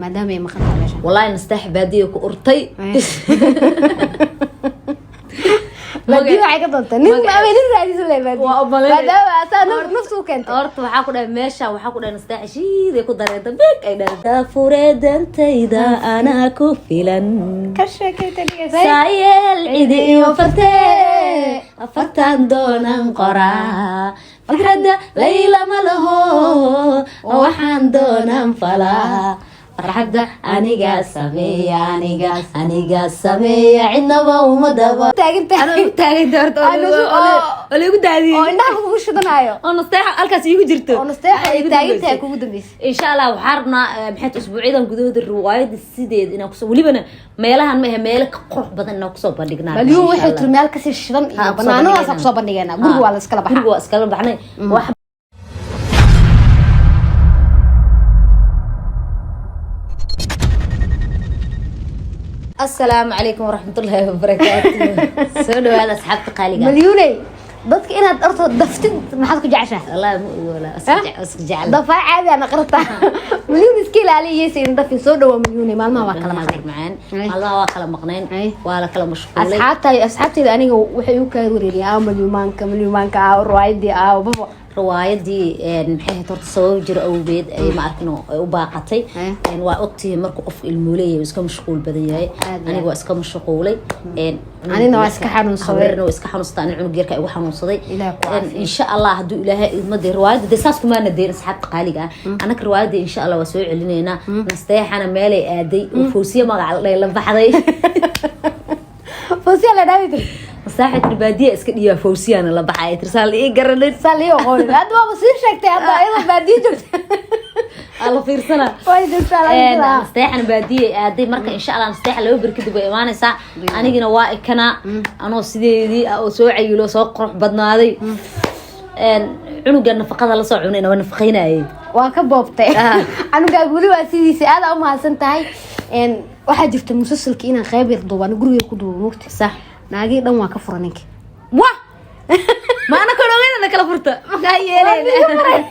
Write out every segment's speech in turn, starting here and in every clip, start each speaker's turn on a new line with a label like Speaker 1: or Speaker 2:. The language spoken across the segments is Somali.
Speaker 1: Maadaama ay maqan tahay meeshan.
Speaker 2: Wallaahi nasteex baadiya ku urtay.
Speaker 1: Baadiyo waxay ka doontaa nin ama nin raadiso le baadiyo.
Speaker 2: Waa umaleynaya.
Speaker 1: Maadaama asaa naftu u keentay.
Speaker 2: Horta waxaa ku dhahay meesha, waxaa ku dhahay nasteex shiiday ku dareenta big ay dhahay dafure dantayda anaa ku filan.
Speaker 1: Ka sheekayta dhigaysa.
Speaker 2: Saayeel cidi iyo fartee afartan doonan qoraa, fikradda layla ma laho, waxaan doonan falaa, farxadda aniga sameeya, aniga aniga sameeya, cidnaba uma daba.
Speaker 1: Taagan tahay.
Speaker 2: Taaganta horta.
Speaker 1: Oo
Speaker 2: oo laigu daadiyey.
Speaker 1: Oo indhaha kugu shidanayo.
Speaker 2: Oo nasteexa halkaas iigu jirto.
Speaker 1: Oo nasteexa ay
Speaker 2: iigu
Speaker 1: taagan tahay
Speaker 2: dambeysay.
Speaker 1: Kugu dambeysay.
Speaker 2: Insha Allah waxaa rabnaa maxay tahay usbuucyadan gudahooda riwaayada sideed inaan kusoo, welibana meelahan ma ahe, meelo ka qurux badan inaan kusoo bandhignaa.
Speaker 1: Malyuun
Speaker 2: insha
Speaker 1: waxay
Speaker 2: Allah.
Speaker 1: tiri meel kasii shidan
Speaker 2: Ha,
Speaker 1: iyo
Speaker 2: kusoo
Speaker 1: banaanadaas
Speaker 2: bandhigaynaa.
Speaker 1: kusoo bandhigaynaa. Guriga waa la iskala baxaa.
Speaker 2: Guriga waa iskala baxnay wax. Asalaamu calaykum waraxmatullaahi wabarakaatu, soo dhawaada asxaabta qaaliga.
Speaker 1: Malyuuney, dadka inaad horta daftid maxaad ku jeceshahay?
Speaker 2: Wallahi ma ogi walaa, iska jecel.
Speaker 1: Dafaa caadi aan aqrata. Malyuun iska ilaaliyeysa in dafin. Soo dhawaa Malyuuney, maalmaha waa kala maqnay.
Speaker 2: Macaan, maalmaha waa kala maqnayn.
Speaker 1: Ay.
Speaker 2: Waa la kala mashquulay.
Speaker 1: Asxaabta, asxaabteyda aniga waxay u kaa wareeriyeen aaw malyuumaanka, malyuumaanka aaw, riwaayadii aaw babo.
Speaker 2: Riwaayadii maxay ahayd horta, sabab jiro awgeed ay ma arkin ay u baaqatay.
Speaker 1: Eh.
Speaker 2: Waa ogtihi markuu qofka ilmuuleeyahay uu iska mashquul badan yahay.
Speaker 1: Aad iyo
Speaker 2: Aniga waa iska mashquulay.
Speaker 1: Anina waa iska xanuunsaday.
Speaker 2: Haweerna waa iska xanuunsatay, ani cunug yarka igu xanuunsaday.
Speaker 1: Ilaah ku caafiyo.
Speaker 2: Insha Allah hadduu Ilaahay idmo dee riwaayadda dee saas kumaana deen asxaabta qaaliga ah, annaga riwaayadda insha Allah waa soo celinaynaa. Nasteexana meelay aaday oo Fawsiye magaca la dhahay la baxday.
Speaker 1: Fawsiya la dhaawi tiri.
Speaker 2: Nasteexa tiri baadiya iska dhiibaa, Fawsiyana la baxay tiri, saa la ii garanin.
Speaker 1: Saa lii oqoonin, hadda waaba sii sheegtay, hadda ayadoo baadiyo joogta.
Speaker 2: Aa la fiirsana.
Speaker 1: Way joogtaa la fiirsanaa.
Speaker 2: Nasteexana baadiye aaday, marka insha Allah nasteexa 2 beri kadib way imaanaysaa. Anigina waa ikanaa anoo sideedii ah oo soo cayilo, soo qurux badnaaday. Cunuga nafaqada lasoo cunayna waa nafaqaynayay.
Speaker 1: Waa ka boobtay. Canugaa weli waa sidiisa. Aada u mahadsan tahay. Waxaa jirta musalsalka inaan qayb yar duuba, aniga guriga ku duuba mugta.
Speaker 2: Sax.
Speaker 1: Naagii dhan waa ka fura ninka.
Speaker 2: Wa ma ana kala ogeyn kala furta makaa yeeleen.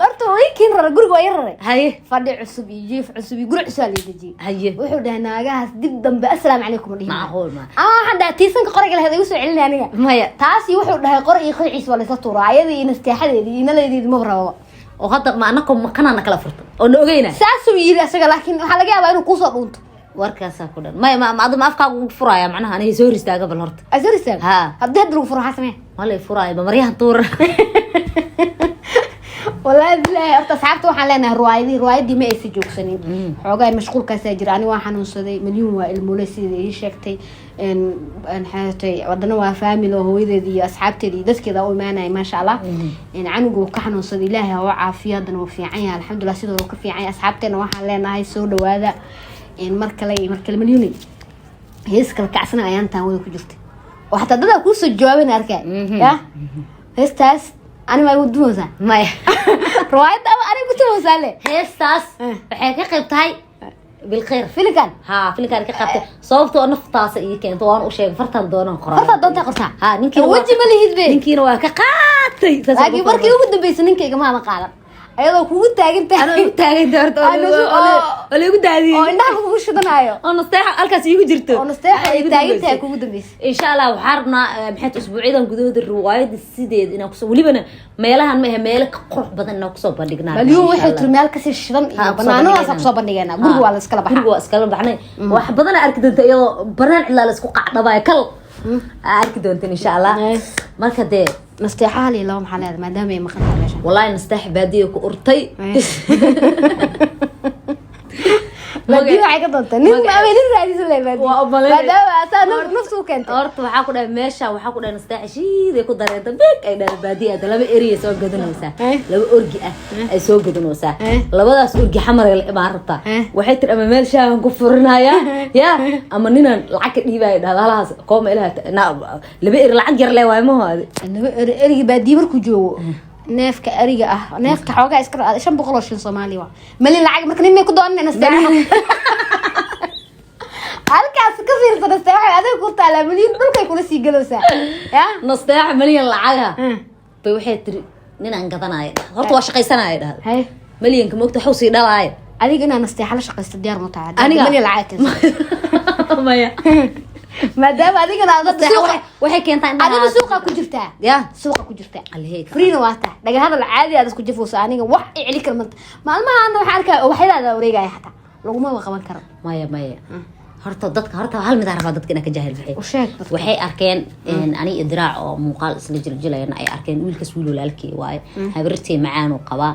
Speaker 1: Horta way kiin rara, guriga waa ii raray.
Speaker 2: Haye.
Speaker 1: Fadhi cusub iyo jiif cusub iyo guri cusub aa la dejiyey.
Speaker 2: Haye.
Speaker 1: Wuxuu dhahay naagahaas dib dambe assalaamu calaykum ma dhihin.
Speaker 2: Macquul ma
Speaker 1: Ama waxaan dhahay tiisanka qoriga lahayd igu soo celinay aniga.
Speaker 2: Maya.
Speaker 1: Taasi wuxuu dhahay qor iyo qociis waa laysla tuuraa, ayadii iyo nasteexadeedii iyo naladeedii maba rababa.
Speaker 2: Oo hadda ma anako maqanaana kala furta oo na ogeyna?
Speaker 1: Saasuu yiri asaga, laakiin waxaa laga yaabaa inuu kuusoo dhuunto.
Speaker 2: Warkaasaa ku dhan maya, ma ma afkaaga ugu furaya macnaha aniga soo hor istaaga bal horta.
Speaker 1: Asorisa.
Speaker 2: Ha.
Speaker 1: Haddii hadda lagu furo maxaa samee?
Speaker 2: Ma lay furaayo, ma maryahan tuura.
Speaker 1: Wallaahi bilaahi, horta asxaabta waxaan leenahay riwaayadii, riwaayadii ma aysa joogsanin. Xoogaa mashquulkaasaa jira, aniga waa xanuunsaday, Malyuun waa ilmule sida ii sheegtay. Xaatay wadana waa family oo hooyadeeda iyo asxaabteeda iyo dadkeeda u imaanaya, maasha Allah. Canuga uu ka xanuunsaday, Ilaahay ha u caafiyo, haddana wuu fiican yahay, alxamdulilah, sidoo uu ka fiican yahay. Asxaabteena waxaan leenahay soo dhawaada. Mar kale iyo mar kale, Malyuuni, hees kala kacsana ayaan taan wada ku jirtay oo xataa dadaa kuusoo jawaabin arkay. Ya heestaas ani maa igu dumaysaa?
Speaker 2: Maya.
Speaker 1: Riwaayadda ama aniga ku tumaysaa le?
Speaker 2: Heestaas waxay ka qayb tahay bilkhayr.
Speaker 1: Filinkan.
Speaker 2: Ha, filinkaan ka qabtay sababtoo naftaasa ii keento, waan u sheegay fartan doonaan qoraa.
Speaker 1: Fartaa doontaa qortaa.
Speaker 2: Ha, ninkiina
Speaker 1: Weji ma lihid be.
Speaker 2: Ninkiina waa ka qaatay. Saas
Speaker 1: Laakiin
Speaker 2: ugu
Speaker 1: markii ugu dambeysay ninka igama hadan qaadan ayadoo kugu taagan tahay.
Speaker 2: Anoo igu taaganta horta. Oo laigu daadiyey.
Speaker 1: Oo indhaha kugu shidanayo.
Speaker 2: Oo nasteexa halkaas iigu jirto.
Speaker 1: Oo nasteexa ay
Speaker 2: iigu
Speaker 1: taagan tahay
Speaker 2: dambeysay.
Speaker 1: Kugu dambeysay.
Speaker 2: Insha Allah waxaa rabnaa maxay tahay usbuucyadan gudahooda riwaayada sideed inaan kusoo, welibana meelahan ma ahe, meelo ka qurux badan inaan kusoo bandhignaa.
Speaker 1: Malyuun
Speaker 2: insha
Speaker 1: waxay
Speaker 2: Allah.
Speaker 1: tiri meel kasii shidan
Speaker 2: Ha,
Speaker 1: iyo
Speaker 2: kusoo
Speaker 1: banaanadaas
Speaker 2: bandhigaynaa.
Speaker 1: kusoo bandhigaynaa. Guriga waa la iskala baxaa.
Speaker 2: Guriga waa iskala baxnay. Wax badan aa arki doonta iyadoo banaan cidlaa la isku qacdhabaayo kal aa arki doontan insha Allah. Marka dee
Speaker 1: Nasteexa hal iyo laba maxaa leedahay maadaama ay maqan tahay meeshan?
Speaker 2: Wallaahi nasteex baadiya ku urtay.
Speaker 1: Baadiyo waxay ka doontaa nin ama nin raadiso le baadiyo.
Speaker 2: Waa umaleynaya.
Speaker 1: Maadaama asaa naftu u keentay.
Speaker 2: Horta waxaa ku dhahay meesha, waxaa ku dhahay nasteexa shiiday ku dareenta big ay dhahay baadiya aada laba eriya soo gadanaysaa. Laba orgi ah ay soo gadanaysaa. Labadaas orgi xamar ay la imaan rabtaa. Waxay tiri ama meel shaahan ku furinaya ya ama ninaan lacag ka dhiibaya dhahda halahaas kooma ilaha laba eri lacag yar le waay maho adi.
Speaker 1: Laba eri, erigi baadiyo markuu joogo, neefka eriga ah, neefka xoogaa iska 500 oo shilin Soomaali waa malin lacag. Marka nin may ku doonan nasteexa halkaas ka fiirsa. Nasteexa adag ku taalaa, milyan dhulkay kula sii galowsaa ya.
Speaker 2: Nasteexa malyan lacaga bay waxay tiri ninaan gadanaya dhahda, horta waa shaqaysanaya dhahda.
Speaker 1: Hay.
Speaker 2: Malyanka moogta waxuu sii dhalaaya.
Speaker 1: Adiga inaa nasteexa la shaqaysto diyaar ma tahay?
Speaker 2: Aniga?
Speaker 1: Mani lacag.
Speaker 2: Maya.
Speaker 1: Maadaama adigana aad hadda suuqa
Speaker 2: Waxay keentaa indhaha.
Speaker 1: Adiga suuqa ku jirtaa.
Speaker 2: Ya.
Speaker 1: Suuqa ku jirtaa.
Speaker 2: Allahey ka.
Speaker 1: Freena waa taa dhaga hadal caadi aad isku jafayso. Aniga wax i celi kara manta maalmahaana waxaa arkaya waxyadaada wareegaya, xataa laguma qaban karo.
Speaker 2: Maya, maya, horta dadka, horta hal mid aan rabaa dadka inaan ka jaahil bixiyo.
Speaker 1: U sheeg dadka.
Speaker 2: Waxay arkeen ani iyo Diraac oo muuqaal isla jiljilayna ay arkeen. Wiilkaas wiil walaalkii waaye, habartay macaan uu qabaa.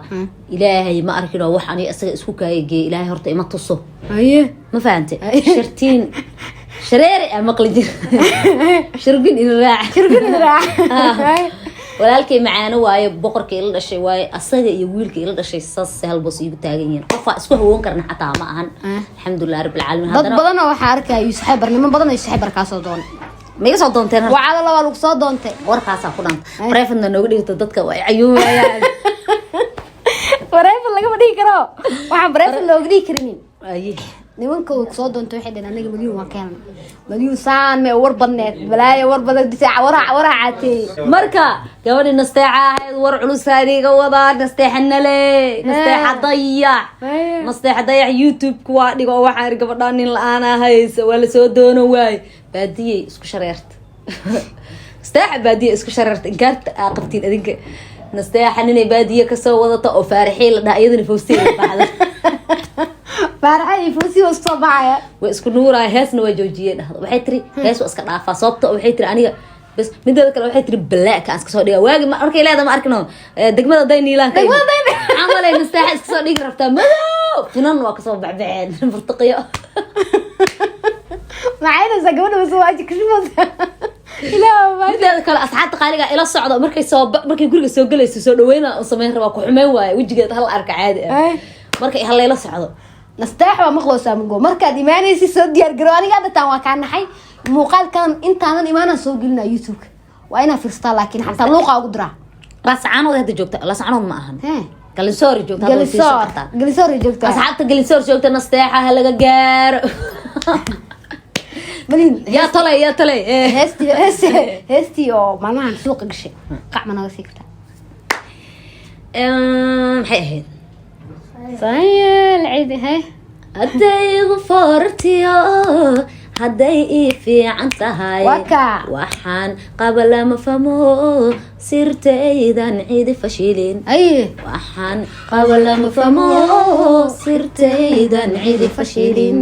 Speaker 2: Ilaahay ma arkin oo wax ani isaga isku kaaya geeyay Ilaahay horta ima tuso.
Speaker 1: Haye.
Speaker 2: Ma fahante? Shartiin shareeri a maqli jir, shirgin ina raac.
Speaker 1: Shirgin raac.
Speaker 2: Walaalkay macaano waaye, boqorka ila dhashay waaye. Asaga iyo wiilka ila dhashay saas hal boos iigu taagan yihiin. Qofaa isku hawoon karna xataa ma ahan, alxamdulilah rabbil caalamiin.
Speaker 1: Dad
Speaker 2: Haddana
Speaker 1: badan oo waxaa arkaya Yuusuf Xebar, niman badan oo Yuusuf Xebar kaasoo doonay.
Speaker 2: Ma iga soo doonteen horta?
Speaker 1: Wacada labaa lagu soo doontay.
Speaker 2: Warkaasaa ku dhanta private nooga dhigta, dadka way cayuumayaan.
Speaker 1: Private lagama dhigi karo, waxaan private looga dhigi karinin.
Speaker 2: Aye.
Speaker 1: Nimanka way kusoo doontay, waxay dhaheen anaga Malyuun waan ka helnay. Malyuun saan mee war badneed, balaayo war badan disaaca waraa waraa caateeyey.
Speaker 2: Marka gabadhii Nasteexa ahayd war culusaa idiga wadaa. Nasteexa nale, Nasteexa Dayax, Nasteexa Dayax YouTube-ka waa dhigo oo waxaan iri gabadhaan nin la-aan haysa, waa lasoo doono waaye. Baadiyey isku shareerta Nasteexa, baadiye isku shareerta. Inkaarta aa qabtiin adinka. Nasteexa ninay baadiye kasoo wadata oo Faaraxii la dhaha, iyadana Fawsiya la baxda.
Speaker 1: Faaraxa iyo Fawsi waa isku soo baxaya.
Speaker 2: Way isku nuuraya. Heesna waa joojiyey dhahda. Waxay tiri hees waa iska dhaafaa, sababta waxay tiri aniga bas. Mideeda kale waxay tiri balaaka aan iska soo dhiga waagi markay leedahay ma arkino degmada Dayniilaan ka
Speaker 1: Degmada
Speaker 2: camalay. Nasteexa iska soo dhigi rabtaa madow, finan waa kasoo baxbaxeen, burtuqiyo.
Speaker 1: Macaynaysaa gabadha bas waaji kashifaysa ilaah.
Speaker 2: Mideeda kale, asxaabta qaaliga ila socda, markay soo markay guriga soo galayso soo dhaweyna u sameyn rabaa, ku xumeyn waaye wejigeeda hal arka caadi ah markay halayla socdo.
Speaker 1: Nasteex waa maqloosaa mugo markaad imaanaysi soo diyaar garo. Aniga hadda taan waa kaa naxay. Muuqaalkan intaanan imaanaan soo gelinaa YouTube-ka, waa inaa fiirsataa, laakiin xataa luuqa ugu diraa.
Speaker 2: Laascaanood hadda joogta, Laascaanood ma ahan.
Speaker 1: Hee.
Speaker 2: Galinsoor joogta hadda, way fiirsan
Speaker 1: Galinsoor
Speaker 2: kartaa.
Speaker 1: Galinsoor joogtaa.
Speaker 2: Asxaabta Galinsoor joogta, Nasteexa ha laga gaaro.
Speaker 1: Malin.
Speaker 2: Yaa tolay, yaa tolay.
Speaker 1: Heestii oo maalmahan suuqa gashay qac ma naga sii kartaa?
Speaker 2: Maxay ahayd?
Speaker 1: Sayel cidi he.
Speaker 2: Hadday igu foortiyo, hadday ii fiican tahay.
Speaker 1: Waka.
Speaker 2: Waxaan qaba lama famo, sirtaydan cidi fashilin.
Speaker 1: Ay.
Speaker 2: Waxaan qaba lama famo, sirtaydan cidi fashilin.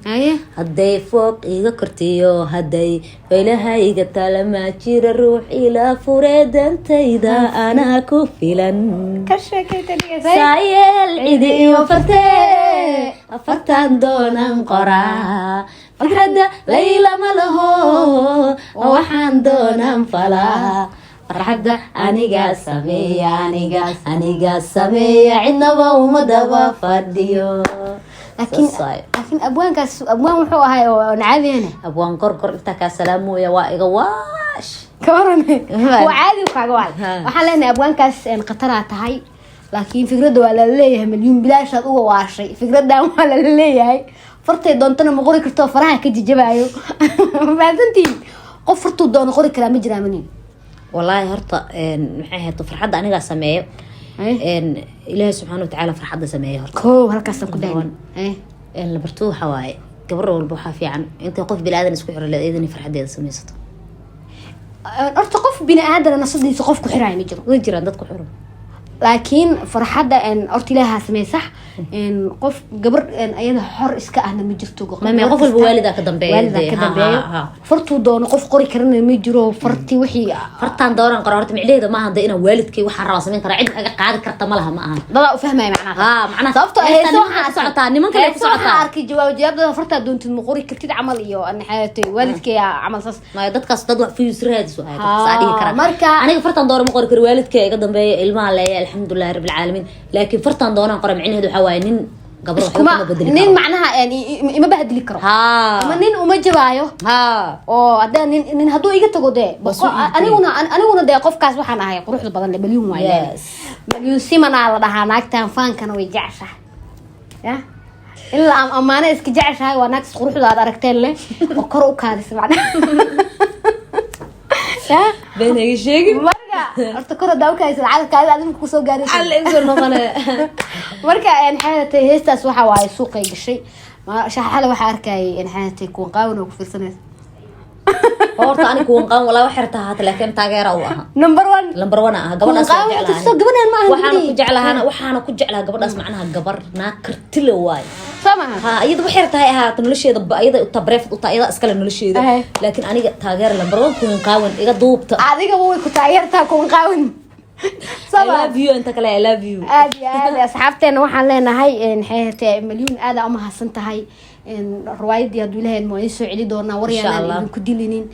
Speaker 1: Aye.
Speaker 2: Hadday fooq iga kortiyo, hadday faylahayga talama jira, ruux ila fure dantayda anaa ku filan.
Speaker 1: Ka sheekayta.
Speaker 2: Saayeel cidi iyo fartee, afartan doonan qoraa, fikradda laylama laho, waxaan doonan falaa, farxadda anigaa sameeya, aniga anigaa sameeya, cidnaba uma daba fadhiyo.
Speaker 1: Laakiin
Speaker 2: Saas waaye.
Speaker 1: Laakiin abwaankaas abwaan wuxuu ahay oo caadiyana.
Speaker 2: Abwaan Gorgor intaa kaa salaamooya, waa iga waash.
Speaker 1: Ka waran, waa caadi kaaga waay.
Speaker 2: Ha.
Speaker 1: Waxaan leenahay abwaankaas khataraa tahay, laakiin fikradda waa lala leeyahay. Milyuun bilaashaad uga waashay fikraddan, waa lala leeyahay. Fartay doontana ma qori karto, faraha ka jijabaayo. Fahansantiin? Qof fartuu doono qori karaa ma jiraa, manin?
Speaker 2: Wallaahi horta maxay ahayd, farxadda anigaa sameeyo. Ilaahay subxaana watacaala farxadda sameeyo horta.
Speaker 1: Kow, halkaasaan ku dhahay.
Speaker 2: Labartu waxa waaye gabar walba waxaa fiican intay qof bini aadan isku xiro leed iyadana farxaddeeda samaysato.
Speaker 1: Horta qof bini aadana nasadiisa qof ku xiraayo ma jiro.
Speaker 2: Way jiraan dad ku xiro.
Speaker 1: Laakiin farxadda horta ilaahaa samey sax. Qof gabar ayada xor iska ahna ma jirto.
Speaker 2: Ma qof walba waalidaa ka dambeeya.
Speaker 1: Waalidaa
Speaker 2: dee,
Speaker 1: ka
Speaker 2: ha,
Speaker 1: dambeeyo.
Speaker 2: ha, ha.
Speaker 1: Fartuu doono qof qori karana ma jiro, fartii wixii.
Speaker 2: Fartaan dooran qora horta micnaheeda maaha de inaan waalidkay waxaan rabaa samayn karaa, cid aga qaadi karta ma laha, ma ahan.
Speaker 1: Dadaa u fahmaya macnaha.
Speaker 2: Ha, macnaha
Speaker 1: sababtoo ah
Speaker 2: heestaa
Speaker 1: heese
Speaker 2: nimanka
Speaker 1: waxaa
Speaker 2: ku socotaa, niman kale ku
Speaker 1: heese waxaa
Speaker 2: socotaa.
Speaker 1: arkay jawaab jawaabdada fartaa doontid ma qori kartid camal iyo naxaatay waalidkay camal saas.
Speaker 2: Maya, dadkaas dad wax fuyus raadis waaye, dadkaas aa dhihi karaa. Aniga fartaan doona ma qori karo, waalidkay iga dambeeya, ilmaha leeya, alxamdulilahi rabbil caalamiin. Laakiin fartaan doonaan qora micnaheedu waxaa waaye nin gabar waxba
Speaker 1: kuma
Speaker 2: kuma bedeli
Speaker 1: nin
Speaker 2: karo.
Speaker 1: Macnaha ima bahdili karo ama nin uma jabaayo. Oo haddii nin hadduu iga tago dee
Speaker 2: Waa soo iibtay.
Speaker 1: Aniguna dee qofkaas waxaan ahay quruxda badan le, Malyuun waaye. Malyuun simanaa la dhahaa naagtan, faankana way jeceshahay ya ilaa amaane iska jeceshahay. Waa naagtas quruxda aad aragteen leh oo kor u kaadisa macnaha ya.
Speaker 2: Been iga sheegin.
Speaker 1: Marka horta kor hadaa u kaadisa lacag kaadida adinku kusoo gaaraysa.
Speaker 2: Alle igu noqone.
Speaker 1: Marka xaatay heestaas waxa waaye suuqay gashay. Shaxale waxaa arkayay xaatay kuwan qaawan oo ku fiirsanaysa.
Speaker 2: Horta ani kuwan qaan walaa wax yarta ahaata, laakiin taageera u ahaa.
Speaker 1: Number one.
Speaker 2: Number one ah gabadhaas.
Speaker 1: Kuwan
Speaker 2: waan
Speaker 1: qaawan
Speaker 2: jeclahay.
Speaker 1: tuso, gabadhan ma ahan.
Speaker 2: Waxaana ku
Speaker 1: Gabadhii.
Speaker 2: jeclahaana, waxaana ku jeclaha gabadhaas, macnaha gabar naa kartile waaye.
Speaker 1: Soo maha?
Speaker 2: Ha, iyada wax yar tahay ahaata, nolosheeda iyada u private u tahay, iyada iskale nolosheeda. Laakiin aniga taageera number one kuwan qaawan iga duubta.
Speaker 1: Adigaba way ku taageertaa kuwan qaawan. Soo
Speaker 2: I
Speaker 1: maha?
Speaker 2: love you. Inta kale, I love you.
Speaker 1: Aad iyo aad asxaabteena waxaan leenahay, maxay Malyuun, aada umahadsan tahay. Riwaayadii hadduu Ilahay waa idin soo celi doonaa. War
Speaker 2: Insha
Speaker 1: yaanaan
Speaker 2: Allah.
Speaker 1: idinku dilinin.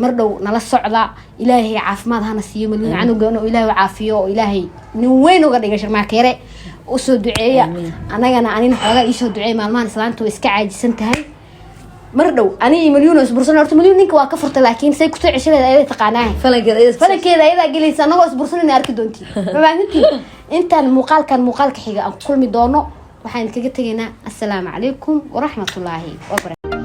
Speaker 1: Mar dhow nala socda. Ilaahay caafimaad hana siiyo Malyuun, canugana oo Ilaahay u caafiyo oo Ilaahay nin weyn uga dhiga. Sharmaakeere usoo duceeya.
Speaker 2: Amiin.
Speaker 1: Anagana anina xoogaa iisoo duceeya. Maalmahan islaanta way iska caajisan tahay. Mar dhow ani iyo Malyuun oo isbursan. Horta Malyuun ninka waa ka furtay, laakiin say kusoo ceshadeeda ayada taqaanaa.
Speaker 2: Falankeeda iyada.
Speaker 1: Falankeeda ayadaa gelaysa. Anagoo isbursanayna arki doontiin. Mabaahintiin intaan muuqaalkan muuqaalka xiga aan ku kulmi doono, waxaan kaga tegaynaa assalaamu calaykum waraxmatullaahi wabarakatu.